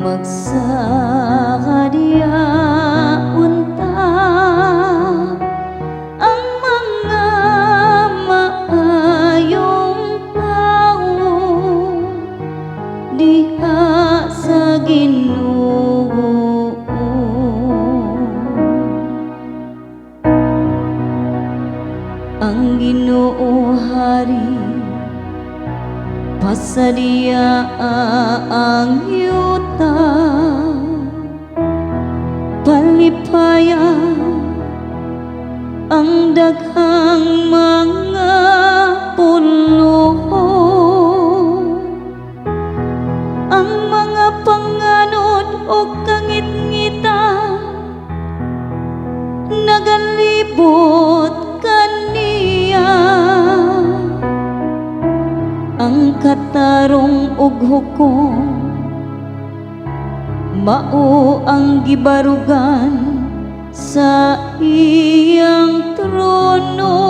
Magsakadya unta ang mga maayong tao diha sa Ginoo. Ang Ginoo hari, pasadya ang yuta, palipaya ang daghang mga pulo, ang mga panganod ug kangitngitan nagalibot kaniya. Ang katarong ug hukom mao ang gibarugan sa iyang trono.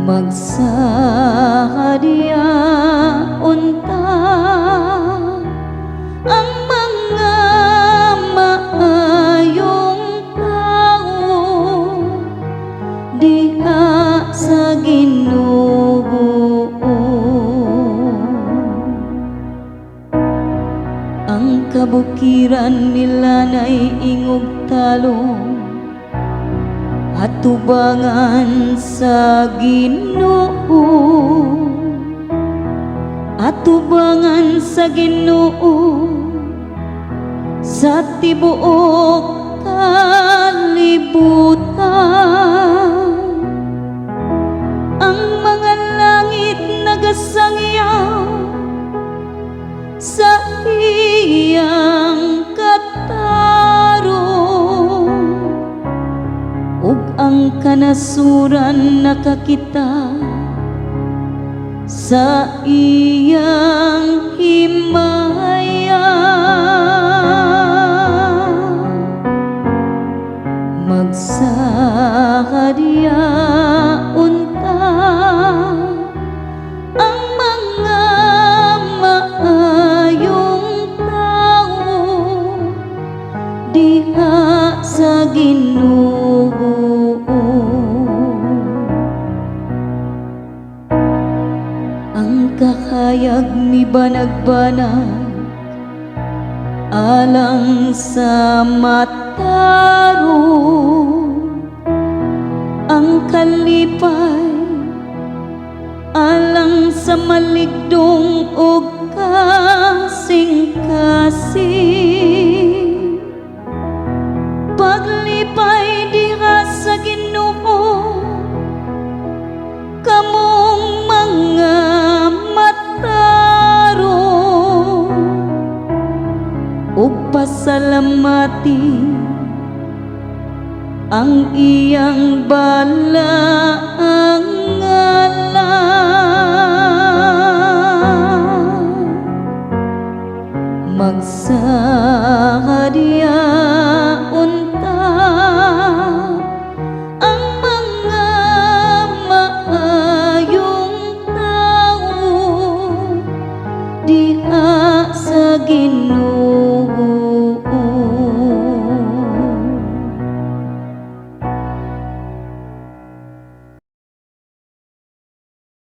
Magsakadya unta ang mga maayong tao diha sa Ginoo. Ang kabukiran milanay ingog talom atubangan sa Ginoo, atubangan sa Ginoo sa tibuok kalibutan. Ang mga langit nagasangyaw sa iyang katarong ug ang kanasuran nakakita sa iyang himaya. Magsakadya unta ang mga maayong tao diha sa Ginoo. Ang kahayag mibanag-banag alang sa matarong, ang kalipay alang sa maligdong ug kasing-kasing. Paglipay diha sa Ginoo, kamong mga matarong, ug pasalamati ang iyang balaang ngalan. Magsakadya unta ang mga maayong tao diha sa Ginoo.